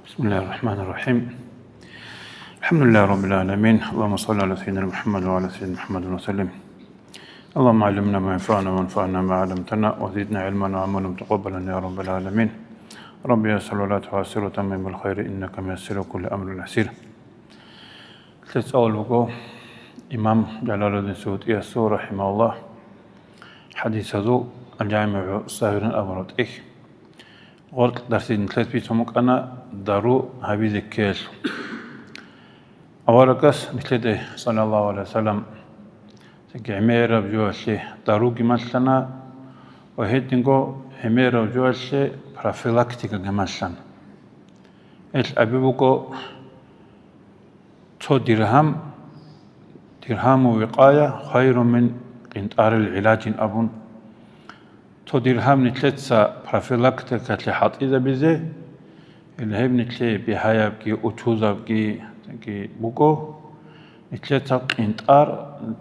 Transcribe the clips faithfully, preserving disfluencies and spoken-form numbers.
بسم الله الرحمن الرحيم. الحمد لله رب العالمين. اللهم صل على سيدنا محمد وعلى سيدنا محمد وسلم. اللهم علمنا ما ينفعنا وانفعنا ما علمتنا وزدنا علما وعملا متقبلا يا رب العالمين. رب يسر ولا تعسر وتمم بالخير إنك ميسر كل أمر عسير. ЛъецӀал буго имам Жалалуддин Суютиясул, рахимааллагь, хӀадисазул Аль-ЖамигӀу Сагьирин абураб тӀехь. Гъоркь дарсида нилъеца бицун букӀана дару гьабизе ккеялъул. Аварагас нилъеда, саллаллагьу гӀалайгьи вассалам, цинги гӀемераб жоялъе даруги малъана ва гьединго гӀемераб жоялъе профилактикаги малъана. Гьелъ абизе буго, цо диргьам, диргьаму викъая хайрун мин къинтӀарил гӀилажин абун. Цо диргьам нилъеца профилактикалъе хӀалтӀизабизе, гьеле гьеб нилъее бигьаябги, учузабги, цинги буго, нилъеца къинтӀар,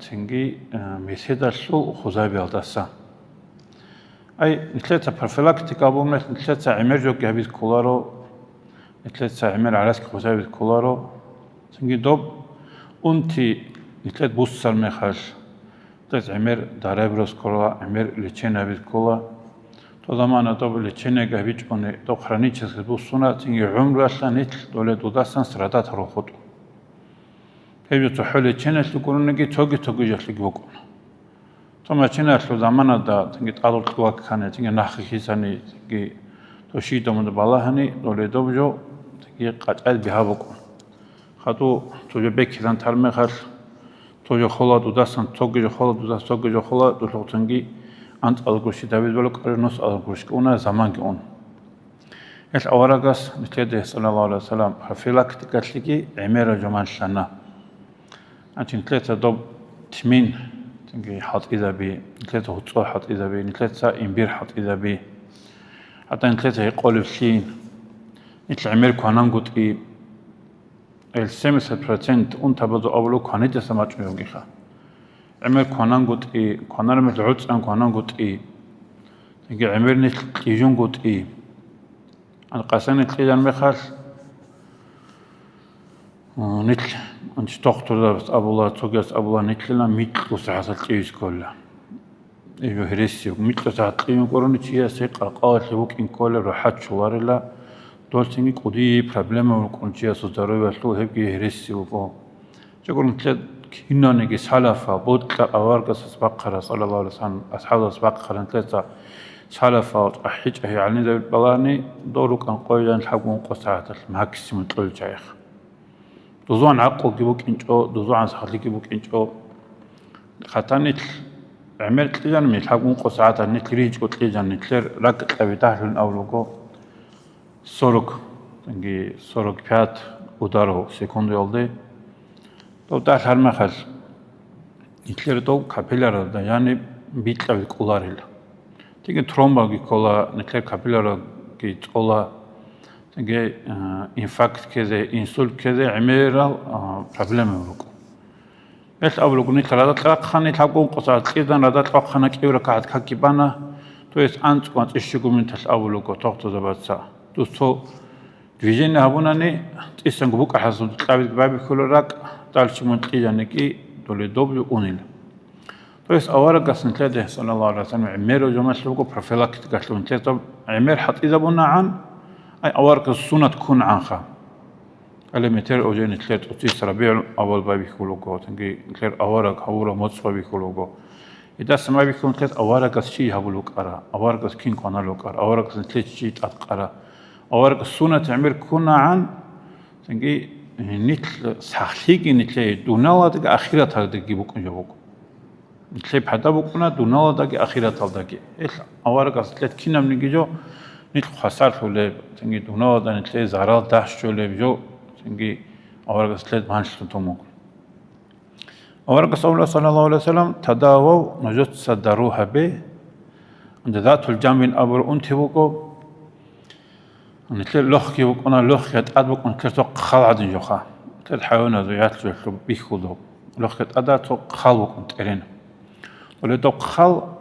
цинги, э, меседалъул хузабиялдаса. Ай, нилъеца профилактика абун мехалъ, нилъеца гӀемер жоги гьабизе кколаро, нилъеца гӀемер гӀараскги хузабизе кколаро. Цинги доб унти нилъеда буссар мехалъ, нилъеца гӀемер дараби рос ккола, гӀемер лечение гьабизе ккола. Доб замана доб лечение гьабичӀони, доб хронически буссуна, цинги гӀумруялъ нилъ доле дудасан страдать гьарун хутӀун. Гьеб жо цохӀо лечениялъе гурониги, цоги-цоги жалъиги букӀуна. Цо машинаялъул заманада цинги тӀадул кьуа ккани, цинги нахъе хисани, цинги тошидамуда балагьани, доле доб жо цинги къачӀайз бигьа букӀун. Хадуб цо жо беккизан тармехалъ, цо жо хола дудасан, цоги жо хола дудасан, цоги жо хола дулъухъ цинги анцӀалгурщи давиз балукӀари нус алгурщ кӀуна заманги ун. Гьелъ аварагас нилъеде, саллаллагьу гӀалайгьи вассалам, профилактикалъеги гӀемераб жо малъана. Гьанже нилъеца доб тмин, цинги хӀалтӀизаби, нилъеца гьуцӀо хӀалтӀизаби, нилъеца имбир хӀалтӀизаби. ХӀатта нилъеца гьекъолеблъи, нилъ гӀемер кванангутӀи, ил семьдесят процент унтабазул абулеб кванидаса бачӀунеб бугеха. ГӀемер кванангутӀи, кванараб мехалъ гӀуцӀан кванангутӀи, цинги гӀемер нилъ кьижунгутӀи. Къасани кьижан мехалъ, а, нилъ, анцӀ дохтурас абула, цогияс абула, нилъила микьго сахӀаталъ кьижизе ккола. Гьеб гьереси, микьго сахӀат кьижун гурони чиясе къаркъалалъе вукӀин кколеб рахӀат чоларила, дол цинги кӀудияб проблема букӀун чиясул здоровьялъул, гьебги гьереси буго. Чагурун нилъер кинаниги салафа, бокьа аварагасас бахъарал, саллаллагьу гӀалайгьи вассалам, асхӀабас бахъарал нилъеца салафа, чӀахӀи-чӀахӀи гӀалимзаби балагьани, дол рукӀан къойилан лъабго-ункъо сагӀаталъ максимум кьолел чагӀи. Дузугьан гӀакълуги букӀинчӀо, дузугьан сахлъиги букӀинчӀо. ХӀатта нилъ гӀемер кьижанани лъабго-ункъо сагӀаталъ нилъ ригьичӀого кьижан, нилъер ракӀ кьаби дагьлъун абулаго, сорок, цинги сорок пять ударов секундуялде. Дов дагьлъар мехалъ, нилъер дов капилляралда, яни бикьаби кӀоларила. Цинги тромбаги ккола, нилъер капилляралги цӀола, цинги, э, инфаркт ккезе, инсульт ккезе гӀемерал, э, проблемаби рукӀун. Гьелъ абулеб буго, нилъ радал рахъани, лъабго-ункъо сагӀат кьижан, радал рахъана, кӀиго ракагӀат какги бана, то есть анцӀго-анцӀила щуго минуталъ абулеб буго дохтурзабаца. Дус цо движение гьабунани, цӀисанго букӀа хӀасаб кьабиги байбихьула ракӀ, дальше мун кьижаниги доле доб жо унила. То есть аварагас нилъеде, саллаллагьу гӀалайгьи вассалам, гӀемераб жо малъун буго профилактикалъун, нилъеца гӀемер хӀалтӀизабунагӀан, ай аварагас суннат ккунагӀанха. Гьале метер уже нилъер тӀоцис РабигӀул авал байбихьулаго, цинги нилъер авараг гьавураб моцӀ байбихьулаго. Гьедасан байбихьун нилъер аварагас щиб гьабулеб букӀара, аварагас кин кваналеб букӀара, аварагас нилъее щиб тӀадкъара. Аварагас суннат гӀемер ккунагӀан, цинги нилъ сахлъиги нилъее дуниялалдаги ахираталдаги букӀун жо буго. Нилъее пайда букӀуна дуниялалдаги ахираталдаги. Гьелъ аварагас нилъер кинабниги жо нилъ хвасарлъулеб, цинги дуниялалда нилъее зарал дагьчӀолеб жо, цинги аварагас нилъер малъун тун буго. Аварагас абула, саллаллагьу гӀалайгьи вассалам, тадавав, нужеца дару гьабе, анжазатул жанбин абураб унти буго, нилъер лохги букӀуна, лохги тӀад букӀун, нилъер цо хъал гӀадин жоха. Нилъер хӀайваназул яхӀлъулъ бихьулъ. Лохги тӀада цо хъал букӀун тӀерен. Доле доб хъал,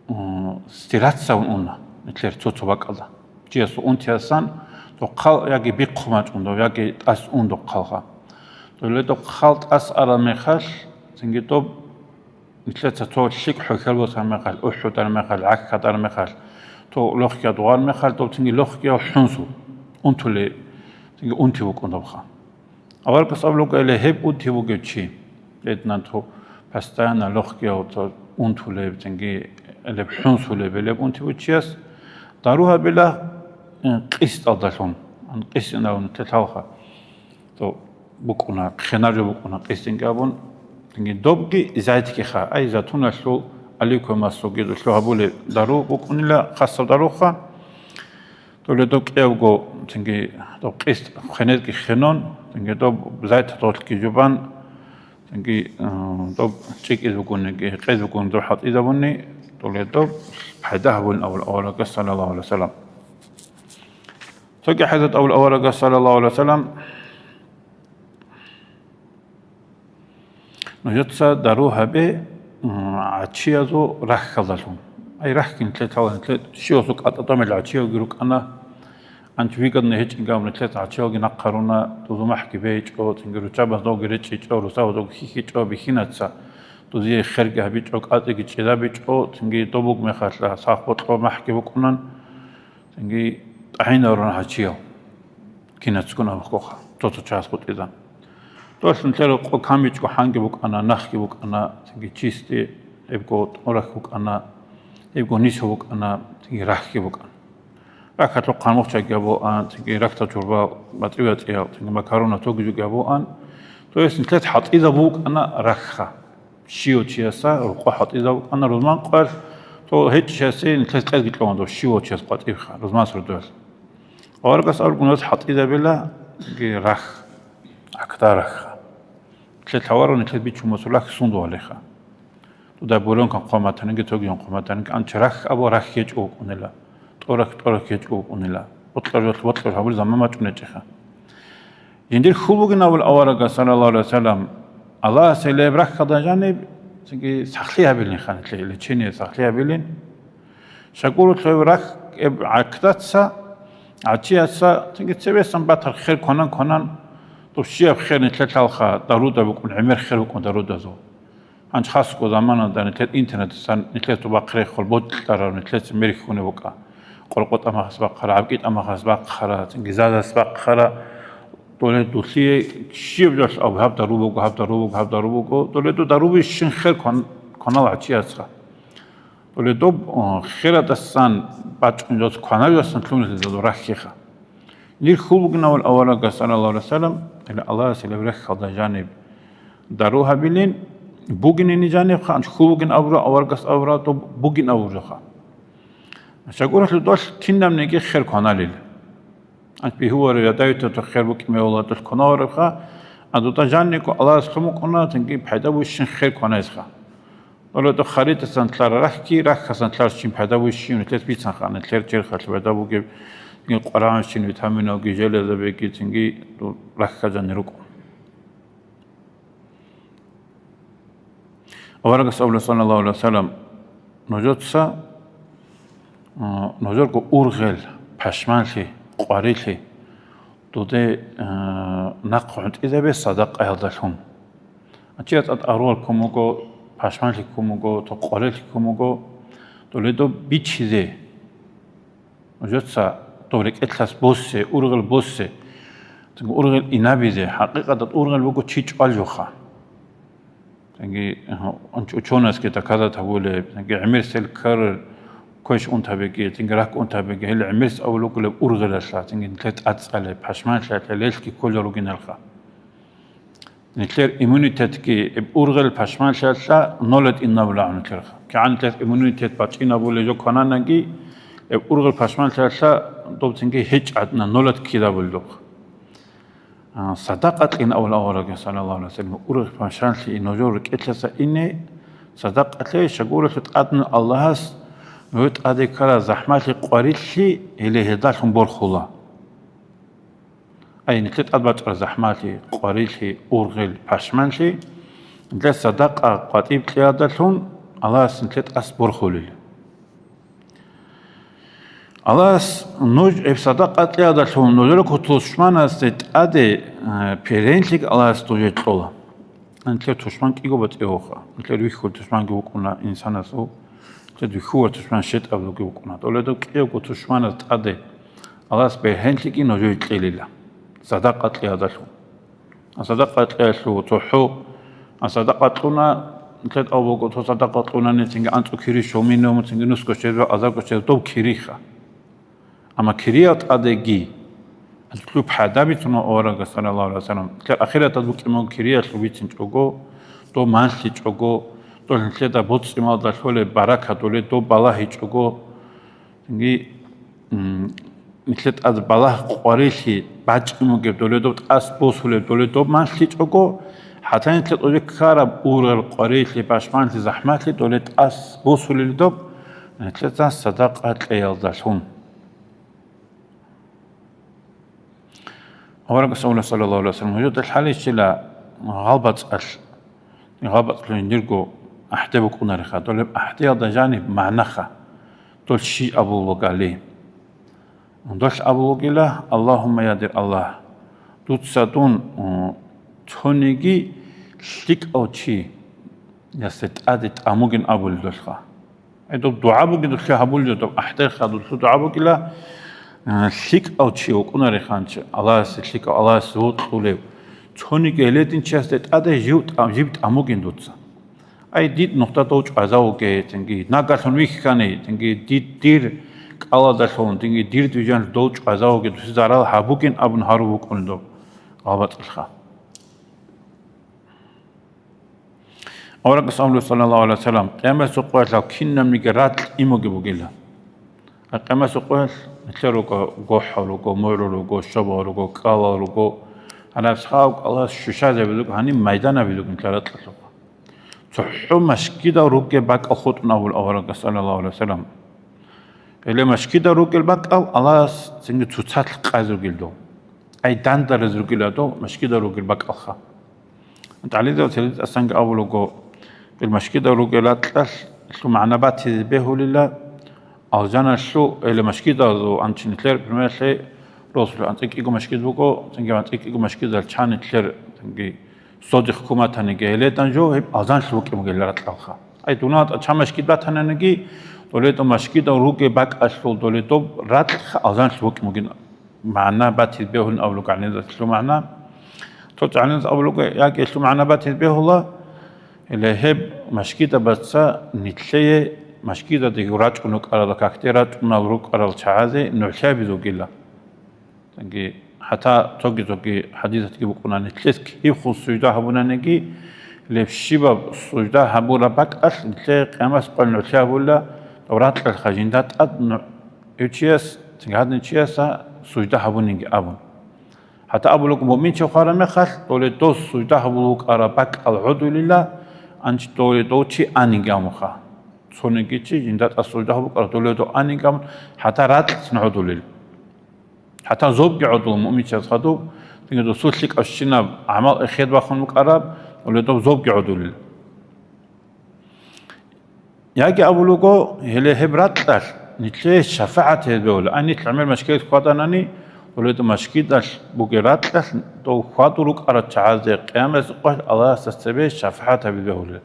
м, стираться уна нилъер цо-цо бакӀалда. Чиясул унтиясан Дохъал яги бихъун бачӀун дов, яги тӀас ун дохъалха. Доле дохъал тӀас арал мехалъ, цинги доб нилъеца цо лъикӀ хӀухьел босар мехалъ, ухӀудар мехалъ, гӀахьадар мехалъ, то лохкия дугъар мехалъ, доб цинги лохкияв хӀунсу унтуле, цинги унти букӀун добха. Аварагас абулеб гьеб унти бугев чи, гьединан то постоянно лохкияв то унтулеб, цинги гьелеб хӀунсулеб, гьелеб унти бугев чияс дару гьабила, э, къисталдалъун, ан къистин абун те лъалха. То букӀуна, хенар жо букӀуна къистинги абун, цинги добги зайтги ха, ай затуналъул аликумас гьабулеб дару букӀунила, хасаб даруха. Доле доб кӀиявго, цинги доб къист хенезги хенон, цинги доб зайт гьатӀолъги жубан, цинги, э, доб чӀикӀиз бугониги, гьекъез бугони доб хӀалтӀизабуни, доле доб пайда гьабулин абул аварагас, саллаллагьу гӀалайгьи вассалам. Цоги хӀадисалда абул аварагас, саллаллагьу гӀалайгьи вассалам, Нужеца дару гьабе, м, гӀачиязул рахьалдалъун. Ай, рахьги нилъе лъала, нилъе щивасул кӀатӀа-тӀамил гӀачиявги рукӀана, анч вигадна гьечӀин гьаб нилъеца гӀачиялги нахъ гьаруна, дузумахӀги бейчӀо, цинги руччабаздаги речӀчӀичӀо, русабаздаги хьихьичӀо бихьинаца, дузие херги гьабичӀо, кӀатӀиги чӀезабичӀо, цинги доб бугеб мехалъ сахбокьо махӀги букӀунан. Цинги тӀагӀинарун гьачияв кинацгун абухъуха, цо-цо час хутӀизан. Долъ нилъер къо камичӀго хӀанги букӀана, нахги букӀана, цинги чисти, гьебго тӀорахь букӀана, гьебго нисо букӀана, цинги рахьги букӀана. Рахьалъул хъанмухъчаги абуан, цинги рахьда чурба бацӀи-бацӀиял, цинги макаруна цогиги абуан. То есть нилъер хӀалтӀизаб букӀана рахьха. Щивав чияса рукъа хӀалтӀизаб букӀана рузман къоялъ, то гьечӀищасе нилъеца кьезги кьуна дов, щивав чияс къватӀибха рузман сордоялъ. Аварагас абургунас хӀалтӀизабила рахь, гӀакда рахьха. Нилъер лъаварав нилъер бичун босулахь сундугьалиха. Туда буренкан хъваматаниги, цогиян хъваматаниги, анча рахь абу рахь гьечӀо вукӀунила, тӀорахь тӀорахь гьечӀо вукӀунила, бокьаралъ бокьар гьабул заман бачӀунечӀеха. Жиндир хьул бугин абул аварага, саллаллагьу гӀалайгьи вассалам, Аллагьас гьелеб рахьалда жаниб, цинги сахлъи гьабилин ханилъе, лечение сахлъи гьабилин. Шагурулъ гьев рахь гьеб гӀакдаца, гӀачияца, цинги цевесан батар хер кванан-кванан, дов щияб хер нилъелъалха даруда букӀун, гӀемер хер букӀун дарудазул. Гьанж хасго заманалда нилъер интернетасан нилъер тубахъ реххол бокьарав нилъеца мер хьунеб букӀа. Къоркъо тӀамахас бахъара, гӀабкӀи тӀамахас бахъара, цинги зазас бахъара. Доле дулъие щиб жолъ абу, гьаб дару буго, гьаб дару буго, гьаб дару буго. Доле ду дару бищин хер кван-, кванал гӀачияцха. Доле доб, о, херадасан бачӀун жос кванавиасан лъугьунелъизадул рахьиха. Нир хьул бугин авал аварагас, саллаллагьу гӀалайгьи вассалам, ила Аллагьас гьелеб рахьалда жаниб дару гьабилин, бугинини жанибха, анч хьул бугин абура, аварагас абура, доб бугин абуржаха. Шагуралъул долъ кинабниги хер кваналил. Анч бигьуварев ядавитату хер букӀин мевалатулъ кванаваревха, а дуда жанниго Аллагьас лъумукӀуна, цинги пайда бущин хер кванайсха. Доле доб харитасан лъара рахьги, рахьасан лъарщин пайда бущин, нилъер бицанха, нилъер черхалъ пайда бугеб, цинги къваранщин, витаминалги, железабиги, цинги рахьа жанир рукӀун. Аварагас абула, саллаллагьу гӀалайгьи вассалам, нужеца, а, нужерго ургъел, пашманлъи, къварилъи дуде, а, нахъ гӀунтӀизабе садакъаялдалъун. Ачияс тӀад аруал ккун буго, пашманлъи ккун буго, то къварилъи ккун буго, доле доб бичизе. Нужеца доб рекӀелъас босе, ургъел босе, цинги ургъел инабизе, хӀакъикъаталда ургъел буго чи чӀвал жоха. Цинги, гьа, учёнасги доказать гьабулеб, цинги гӀемерисел ккарал квеш унтабиги, цинги ракӀ унтабиги, гьел гӀемерис авал вукӀулеб ургъелалъа, цинги нилъер тӀацӀалеб, пашманлъиялъа, лелъги кколел ругиналха. Нилъер иммунитетги эб ургъел пашманлъиялъа нолет инабулагӀун нилъерха. КигӀан нилъер иммунитет бачӀинабулей жо квананаги, эб ургъел пашманлъиялъа доб цинги гьечӀ гӀадна нолет ккидабулеб доб. А, садакъа кьин авал аварагас, саллаллагьу гӀалайгьи вассалам, ургъел пашманлъи нужер рекӀелъаса ине, садакъалъе шагуралъе тӀадна Аллагьас нужер тӀаде ккараб захӀмалъи къварилъи гьеле гьелдалъун борхула. Ай, нилъер тӀад бачӀараб захӀмалъи, къварилъи, ургъел, пашманлъи, нилъер садакъа къватӀиб кьиялдалъун Аллагьас нилъер тӀас борхулел. Аллагьас нуж гьеб садакъа кьеялдалъун нужер тушманасде тӀаде, э, перенлъи Аллагьас нужее кьола. Нилъер тушман кӀиго батӀи гьоха. Нилъер вихьулев тушманги вукӀуна инсанасул, нилъер вихьулев тушман шайтӀаблъуги вукӀуна. Доле доб кӀиявго тушманас тӀаде Аллагьас бергьенлъиги нужее кьелила, садакъа кьеялдалъун. А садакъа кьеялъул цохӀо, а садакъа кьуна, нилъер тӀад буго, цо садакъа кьунани цинги анцӀго кири щолминав, цинги нусго щербав, азарго щербав, доб кириха. Амма кириял тӀадеги, лъу пайда бицуна аварагас, саллаллагьу гӀалайгьи вассалам. Нилъер ахираталда букӀине буго кириялъул бицинчӀого, доб манлъичӀого, дол нилъеда боцӀи-малда лъолеб баракат доле, доб балагьичӀого, цинги, м, нилъер тӀад балагь къварилъи бачӀин бугеб доле, доб тӀас босулеб доле, доб манлъичӀого, хӀатта нилъер тӀаде ккараб ургъел къварилъи, пашманлъи, захӀмалъи доле тӀас босулел доб, нилъеца садакъа кьеялдалъун. Аварагас абуна, саллаллагьу гӀалайгьи вассалам, нужеда лъалищила гъалбацӀалъ, гъалбацӀлъун жиндирго ахӀде букӀунариха, долеб ахӀдеялда жаниб магӀнаха, дол щиб абулеб бугали. Дол абулеб бугила: «Аллагьумма, я дир Аллагь, дуца дун, м, цониги лъикӀав чи ясде тӀаде тӀамугин», абулел долха. Гьедуб дугӀа бугин дулъе гьабулел, доб ахӀдеха дулъу дугӀа бугила, а, лъикӀав чи вукӀунариханчи, Аллагьасе лъикӀав, Аллагьасе вокьулев, цониги гьеледин чиясде тӀаде жив тӀа-, жиб тӀамугин дуца. Ай, дид нухда дов чӀвазавуге, тенги, нагагьлъун вихьани, тенги, дид дир кӀаладалъун, тенги, дир движенлъ дов чӀвазавуге, дусе зарал гьабугин абун гьару вукӀун доб гъалбацӀалъха. Аварагас абула, саллаллагьу гӀалайгьи вассалам, къиямасул къоялъ кинабниги ракь имуги бугила. А къиямасул къоялъ нилъер руго гохӀал руго, мугӀрул руго, щобал руго, кӀалал руго, гьанаб сахав кӀалас щущазе билуг, гьаниб майдана билуг нилъер ракьалъухъа. ЦохӀо машгидал ругеб бакӀал хутӀун абул аварагас, саллаллагьу гӀалайгьи вассалам. Гьеле машгидал ругел бакӀал Аллагьас цинги цоцалъ къазе ругел дов. Ай дандаразе ругела дов машгидал ругел бакӀалха. ГӀалидал телетӀасанги абулаго, ил машгидал ругел ракьалъ лъу магӀна батизе бегьулила, алжаналъу, гьеле машгидазул анчи нилъер, примерлъи, росулъ анцӀикӀиго машгид буго, цинги анцӀикӀиго машгидал чан нилъер, цинги содихъ куматаниги гьеледан жо, гьеб алжаналъу букӀин бугел ракьалха. Ай, дунал тӀа чан машгид батананиги, доле доб машгидал ругеб бакӀалъул доле доб ракьха алжаналъу букӀин бугин. МагӀна батизе бегьулин абулуго гӀалимзабаца лъу магӀна. Цо гӀалимзабаца абулуго, яги лъу магӀна батизе бегьула, гьеле гьеб машгидабаца нилъее машгидаде рачӀун рукӀарал, какде рачӀунал рукӀарал чагӀазе нугӀлъи гьабизе ругила. Цинги хӀатта цоги-цоги хӀадисатги букӀуна, нилъес киб хъул сужда гьабунаниги, гьеле щибаб сужда гьабураб бакӀалъ нилъее къиямас къоялъ нугӀлъи гьабула, дов ракьалха жинда тӀад ну-, гьев чияс, цинги гьадин чияса сужда гьабунинги абун. ХӀатта абулуго, муъминчи хвараб мехалъ, доле дос сужда гьабулев вукӀараб бакӀал гӀодулила, анчи доле дов чи анинги амуха. Цониги чи жинда тӀас сужда гьабукӀараб доле дов анинги амун, хӀатта ракьцин гӀодулел. ХӀатта зобги гӀодул муъминчияс хадуб, цинги досул лъикӀабщинаб гӀамал эхед бахун букӀараб, доле дов зобги гӀодулел. Яги абулуго, гьеле гьеб ракьалъ нилъее шафагӀат гьезбегьула. Ай, нилъ гӀемер машгидалъ хьваданани, доле доб машгидалъ бугеб ракьалъ дов хьвадур рукӀарал чагӀазде къиямасеб къоялъ Аллагьасда цебе шафагӀат гьабизе бегьулел.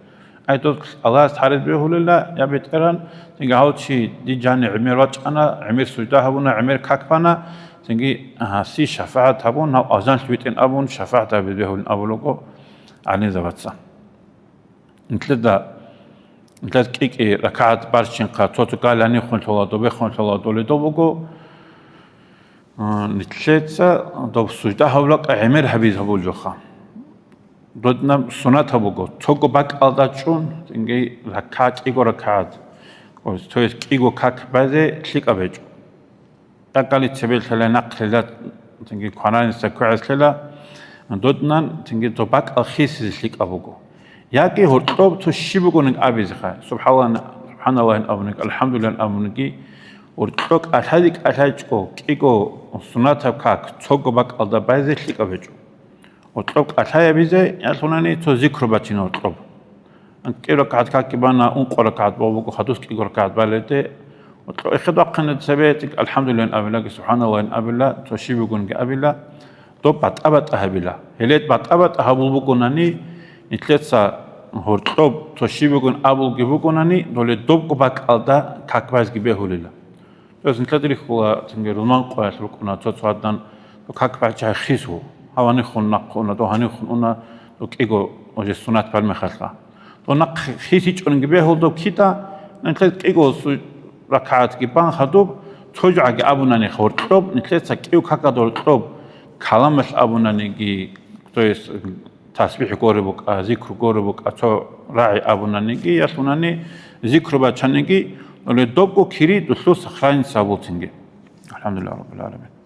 Ай, дос Аллагьасда гьаризе бегьулела, я БетӀергьан, цинги гьав чи дир жаниб гӀемер вачӀана, гӀемер сужда гьабуна, гӀемер как бана, цинги гьасие шафагӀат гьабун, гьав алжаналъ витӀин абун, шафагӀат гьабизе бегьулин абулуго гӀалимзабаца. Нилъеда, нилъер кӀи-кӀи ракагӀат барщинхъа, цо-цо галанихъун лъола, добехун лъола, доле дов буго. А, нилъеца доб сужда гьавлакъа гӀемер гьабиз гьабулчӀоха. Додинаб сунат гьабуго, цого бакӀалда чӀун, цинги ракагӀат, кӀиго ракагӀат, ой, то есть кӀиго как базе лъикӀаб гьечӀо. Акали цебе лъела, нахъ лъела, цинги квананиса квегӀес лъела, додинан, цинги цо бакӀал хисизе лъикӀаб буго. Яги гьоркьоб цо щиб бугониги абизехъа, субхӀаналлагь, субхӀаналлагьин абуниги, алхӀамдулиллагьин абуниги, гьоркьо кӀалъазе кӀалъайчӀо, кӀиго сунатаб как цого бакӀалда байзе лъикӀаб гьечӀо. Гьоркьоб кӀалъаябизе ялъунани цо зикру бачина гьоркьоб. КӀиго ракагӀат какги бана, ункъо ракагӀат бал буго, хадус кӀиго ракагӀат баледе, Эхед вахъине цебе цӀикӀ «АлхӀамдулиллагьин» абилаги, «СубхӀаналлагьин» абила, цо щиб бугониги абила, доб батӀа-батӀа гьабила. Гьеле батӀа-батӀа гьабул бугонани, нилъеца гьоркьоб цо щиб бугони абулги бугонани, доле добго бакӀалда как базги бегьулила. Гьес нилъеда рихьула, цинги руман къоялъ рукӀуна, цо-цо гьадан как бачагьи хису, гьаванихун нахъуна, догьанихун уна, дов кӀиго уже сунат балмехалъа. Дов нахъ хисичӀунги бегьул дов кида, нилъер кӀиго су-, ракагӀатги бан хадуб, цо жагӀаги абунани гьоркьоб, нилъеца кӀив какад гьоркьоб, каламалъ абунаниги, то есть, тасбихӀ гуре букӀа, зикру гуре букӀа, цо рагӀи абунаниги, ялъунани зикру бачаниги, доле добго кири дулъул сохраниться гьабулцинги. АлхӀамдулиллагьи раббил гӀаламин.